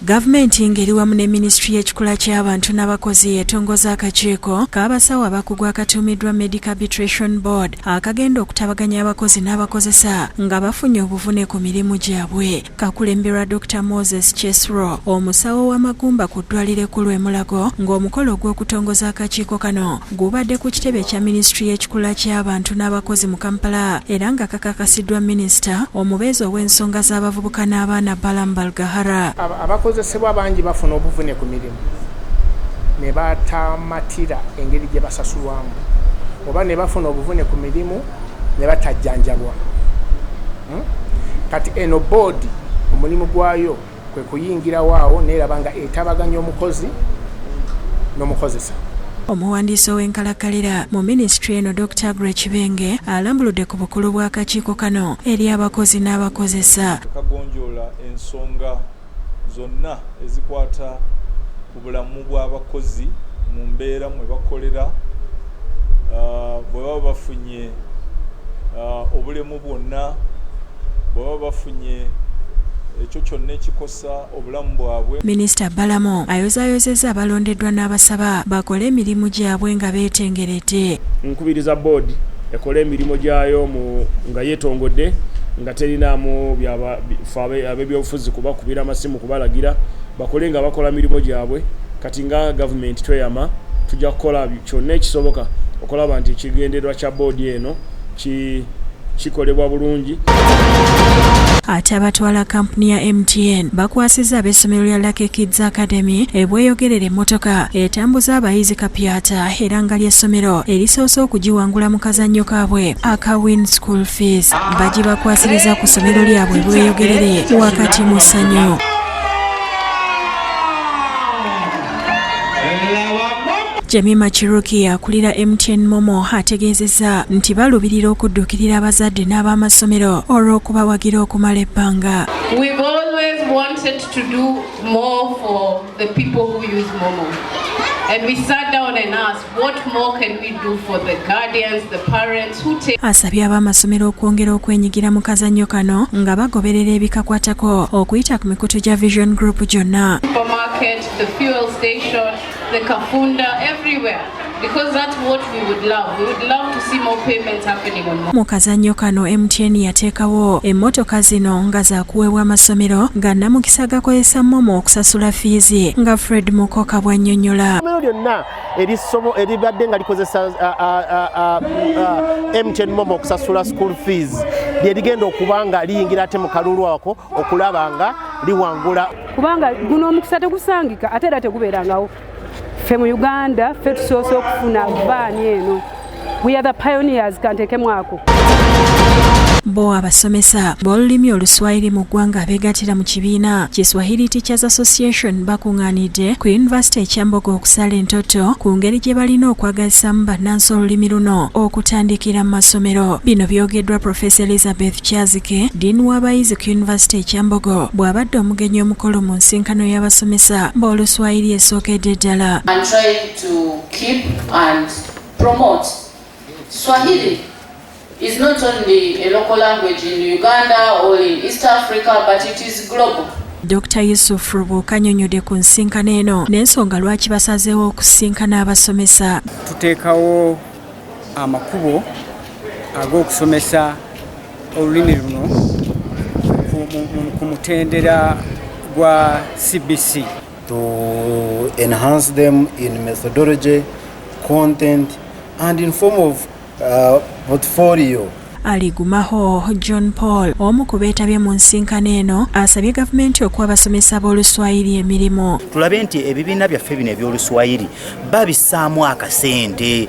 Gavumenti ng'eri wamu ne minisitule y'ekikula ky'abantu n'abakozi etongoza akakiiko k'abasawo abakugu akatuumiddwa Medical Arbitration Board akagenda okutabaganya abakozi n'abakozesa nga bafunye obuvune ku mirimu gyabwe. Kakulemberwa Dr. Moses Chesro, omusawo w'amagumba ku ddwaliro ekkulu e Mulago, ng'omukolo ogw'okutongoza akakiiko kano gubadde ku kitebe kya minisitule y'ekikula ky'abantu n'abakozi mu Kampala era nga kakakasiddwa minisita omubeezi ow'ensonga z'abavubuka n'abaana Balaam Barugahara. Abakozesebwa bangi bafuna obuvune ku mirimu ne batamatira engeri gye basasulwamu oba ne bafuna obuvune ku mirimu ne batajjanjabwa. Kati eno boodi omulimu gwayo kwe kuyingirawo awo neeraba nga etabaganya omukozi n'omukozesa. Omuwandiisi ow'enkalakkalira mu minisitule eno Dr. Aggrey Kibenge alambuludde ku bukulu bw'akakiiko kano eri abakozi n'abakozesa. Kagonjoola ensonga zonna ezikwata ku bulamu bw'abakozi mu mbeera mwe bakolera, bwe baba bafunye obulemu bwonna, bwe baba bafunye ekyo kyonna ekikosa obulamu bwabwe. Minisita Balamu ayozaayozezza abalondeddwa n'abasaba bakole emirimu gyabwe nga beetengeredde. Nkubiriza boodi ekole emirimu gyayo nga yeetongodde, nga terinaamu ab'ebyobufuzi kubakubira amasimu kubalagira, bakole nga bakola mirimu gyabwe. Kati nga gavumenti tweyama tujja kukola kyonna ekisoboka okulaba nti ekigendererwa kya boodi eno kikolebwa bulungi. Ate abatwala kampuni ya MTN bakwasizza ab'essomero lya Lucky Kids Academy ebweyogerera emmotoka etambuza abayizi kapyata era nga ly'essomero erisoose okugiwangula mu kazannyo kaabwe aka Win School Fees. Bagibakwasiriza ku ssomero lyabwe bweyogerere wakati mu ssanyu. Jemima Kiruki akulira MTN Momo ategeezezza nti balubirira okudduukirira abazadde n'ab'amasomero olw'okubawagira okumala ebbanga. We've always wanted to do more for the people who use Momo. And we sat down and asked, what more can we do for the guardians, the parents who take... Asabye ab'amasomero okwongera okwenyigira mu kazannyo kano nga bagoberera ebikakwatako okuyita ku mikutu gya Vision Group gyonna. Supermarket, the fuel station, the Kafunda, everywhere. Because that's what we would love. We would love to see more payments happening on Momo. Mu kazannyo kano MTN yateekawo emmotoka zino nga zaakuweebwa amasomero nga namukisa gakozesa Momo okusasula fiizi nga Fred Mukoka bw'annyonnyola. Essomero lyonna eribadde nga likozesa MTN Momo okusasula school fees lye ligenda okuba nga liyingira ate mu kalulu ako okulaba nga liwangula. Kubanga guno omukisa tegusangika ate era tegubeerangawo. Ffe mu Uganda ffe tusoose okufuna vaani eno. We are the pioneers, kanteekemu ako. Bo abasomesa b'olulimi Oluswahili mu ggwanga abeegattira mu kibiina Kiswahili Teachers Association bakuŋŋaanidde ku yunivasite e Kyambogo okusala entotto ku ngeri gye balina okwagazisaamu bannansi olulimi luno okutandikira mu masomero. Bino byogeddwa Profesa Elizabeth Kyazike, Dean w'abayizi ku yunivasite e Kyambogo, bw'abadde omugenyi omukulu mu nsinkano y'abasomesa b'Oluswahili esookedde ddala. And trying to keep and promote Swahili is not only a local language in Uganda or in East Africa, but it is global. Dr. Yusuf Rubuka annyonnyodde ku nsinkano eno n'ensonga lwaki basazeewo okusinkana abasomesa. Tuteekawo amakubo ag'okusomesa olulimi luno ku mutendera gwa CBC. To enhance them in methodology, content and in form of portfolio. Aligumaho John Paul omu ku beetabye mu nsinkano eno asabye gavumenti okuwa abasomesa b'Oluswayiri emirimu. Tulabe nti ebibiina byaffe bino eby'Oluswayiri babissaamu akasente.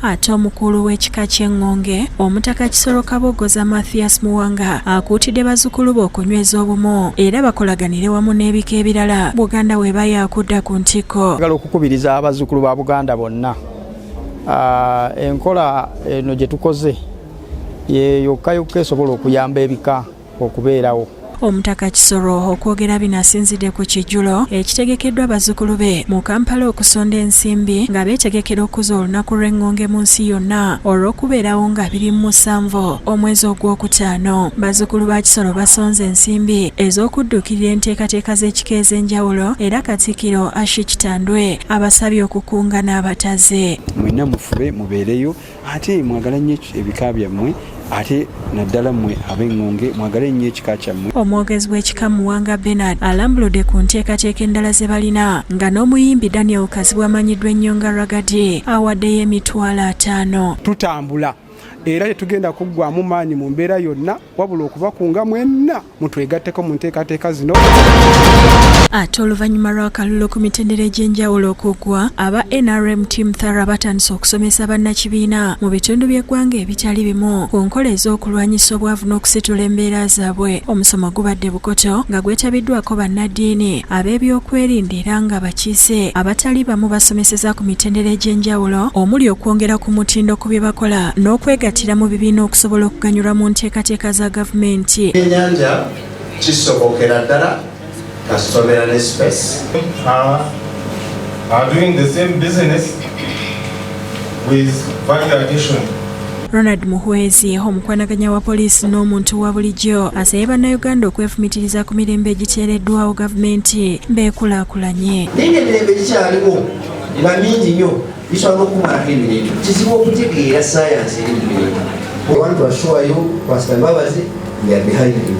Ate omukulu w'ekika ky'Eŋŋonge Omutaka Kisolo Kabogoza Mathias Muwanga akuutidde bazzukulu be okunyweza obumu era bakolaganire wamu n'ebika ebirala Buganda bw'eba yaakudda ku ntikko. Njagala okukubiriza abazzukulu ba Buganda bonna, enkola eno gye tukoze ye yokka yokka esobola okuyamba ebika okubeerawo. Omutaka Kisolo okwogera bino asinzidde ku kijjulo ekitegekeddwa bazzukulu be mu Kampala okusonda ensimbi nga beetegekera okuza olunaku lw'Eŋŋonge mu nsi yonna olw'okubeerawo nga 27 omwezi ogwokutaano. Bazzukulu ba Kisolo basonze ensimbi ez'okudduukirira enteekateeka z'ekika ez'enjawulo era Katikkiro Ashi Kitandwe abasabye okukunga n'abataze. Mwenna mufube mubeereyo, ate mwagala nnyo ebika byammwe, ate naddala mmwe ab'Eŋŋonge mwagale nnyo ekika kyammwe. Omwogezi w'ekika Muwanga Bernard alambuludde ku nteekateeka endala ze balina nga n'omuyimbi Daniel Kazibwe amanyiddwa ennyo nga Ragadi awaddeyo 50,000. Tutambula era tetugenda kuggwamu maanyi mu mbeera yonna, wabula okubakunga mwenna mutwegatteko mu nteekateeka zino. Ate oluvannyuma lw'akalulu ku mitendera egy'enjawulo okuggwa, aba NRM Team Thara batandise okusomesa bannakibiina mu bitundu by'eggwanga ebitali bimu ku nkola ez'okulwanyisa obwavu n'okusitula embeera zaabwe. Omusomo gubadde Bukoto nga gwetabiddwako bannaddiini, ab'ebyokwerinda era nga bakiise abatali bamu basomeseza ku mitendera egy'enjawulo omuli okwongera ku mutindo ku bye bakola n'okwegattira mu bibiina okusobola okuganyulwa mu nteekateeka za gavumenti. Ennyanja kisobokera ddala kasita ne space. Are doing the same business with value addition. Ronald Muhwezi, omukwanaganya wa poliisi n'omuntu wa bulijjo, asabye Bannayuganda okwefumitiriza ku mirembe egiteereddwawo gavumenti beekulaakulanye. Naye nga emirembe gikyaliwo nga mingi nnyo, bisobola n'okumalako emirembe. Kizibu okutegeera sayansi eri mu mirembe. I want to assure you, Pastor Mbabazi, we are behind you.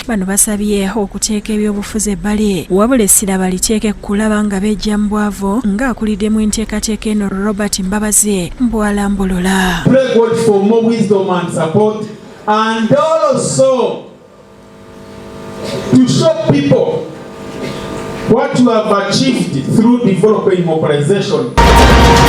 Bano basabye okuteeka ebyobufuzi ebbali, wabula essira baliteeke kulaba nga bejja mu bwavu, ng'akuliddemu enteekateeka eno Robert Mbabazi bw'alambulula. Pray God for more wisdom and support, and also to show people what you have achieved through developing mobilization.